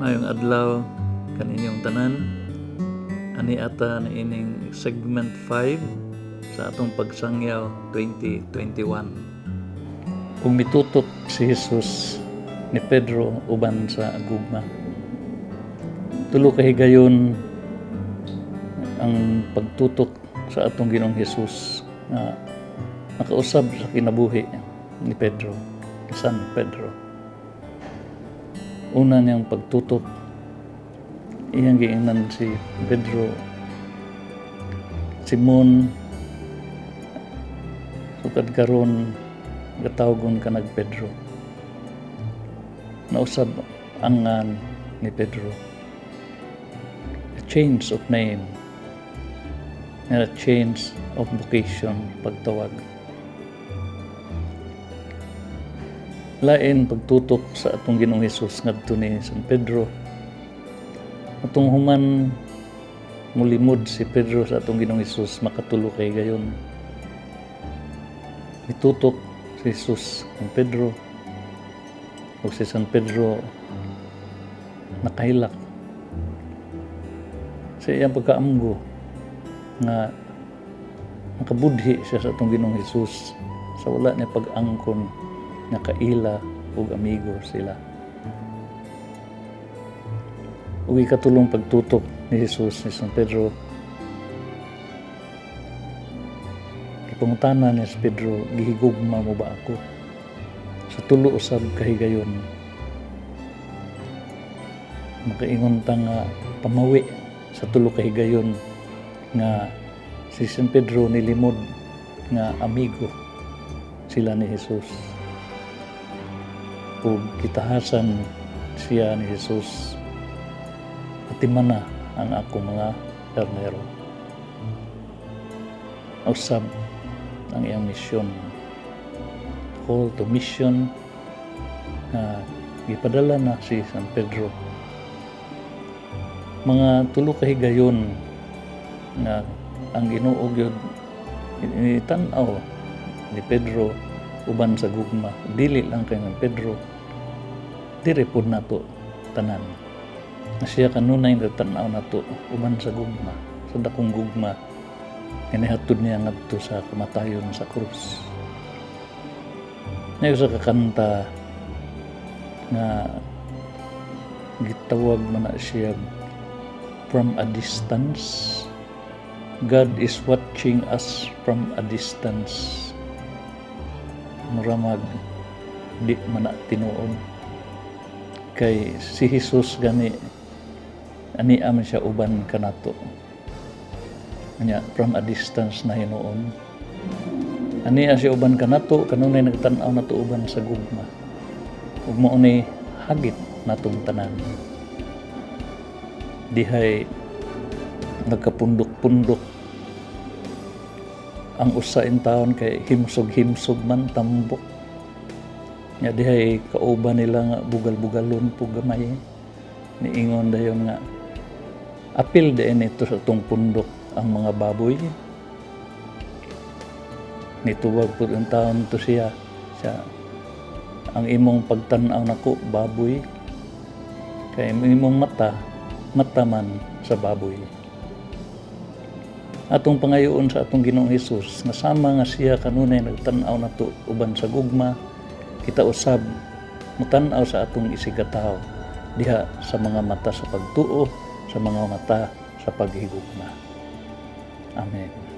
Maayong adlaw kaninyong tanan. Ani ata na ining segment 5 sa atong pagsangyaw 2021. Ug mitutok si Jesus ni Pedro uban sa gugma. Tulo ka higayon ang pagtutok sa atong Ginoong Hesus nga nakausab sa kinabuhi ni Pedro, ni San Pedro. Una niyang pagtutok, iyang giingnan si Pedro, "Simon, sukad karon gatawgon ka nag Pedro." Nausab ang ngan ni Pedro. A change of name and a change of vocation, pagtawag. Lain pagtutok sa atong Ginoong Hesus ngadto ni San Pedro. Atong human mulimod si Pedro sa atong Ginoong Hesus makatulo kay gayon. Mitutok si Jesus kang Pedro ug si San Pedro nakahilak sa iyang pagkaamgo nga nakabudhi siya sa atong Ginoong Hesus sa wala niya pag-angkon nga kaila ug amigo sila. Ug ikatulong pagtutok ni Jesus ni San Pedro, gipangutana ni San Pedro, "Gihigugma mo ba ako?" Sa tulo usab kahigayon, makaingon ta nga pamawi sa tulo kahigayon nga si San Pedro nilimod nga amigo sila ni Jesus. Ug kitahasan siya ni Jesus, "Atimana ang akong mga karnero." Usab ang iyang misyon. Call to mission nga gipadala na si San Pedro. Mga tulo ka higayon nga ang Ginoo gyud tan-aw ni Pedro uban sa gugma. Dili lang kay ng Pedro, diri pod nato tanan. Nga siya kanunay nagtan-aw nato uban sa gugma, sa dakong gugma nga nihatod niya ngadto sa kamatayon sa krus. Ngayon sa kakanta nga gitawag man na siya "From a Distance." God is watching us from a distance. Muramag di man na tinuod. Kay si Jesus gani ani man siya uban kanato. Anya from a distance na hinuon. Ani siya uban kanato, kanunay nagtan-aw nato uban sa gugma. Ug mao ni hagit natong tanan. Dihay nagkapundok-pundok ang usa in taon kay himsog-himsog man tambok. Nya dihay kauban nila nga bugal-bugalon po gamay. Niingon dayon nga apil diay nito sa atong pundok ang mga baboy. Nituwag po ang taon to siya. Siya, "Ang imong pagtan-aw nako baboy. Kay imong mata, mata man sa baboy." Atong pangayoon sa atong Ginoong Hesus nga sama nga siya kanunay nagtan-aw nato uban sa gugma, kita usab mutan-aw sa atong isigkatawo diha sa mga mata sa pagtuo, sa mga mata sa paghigugma. Amen.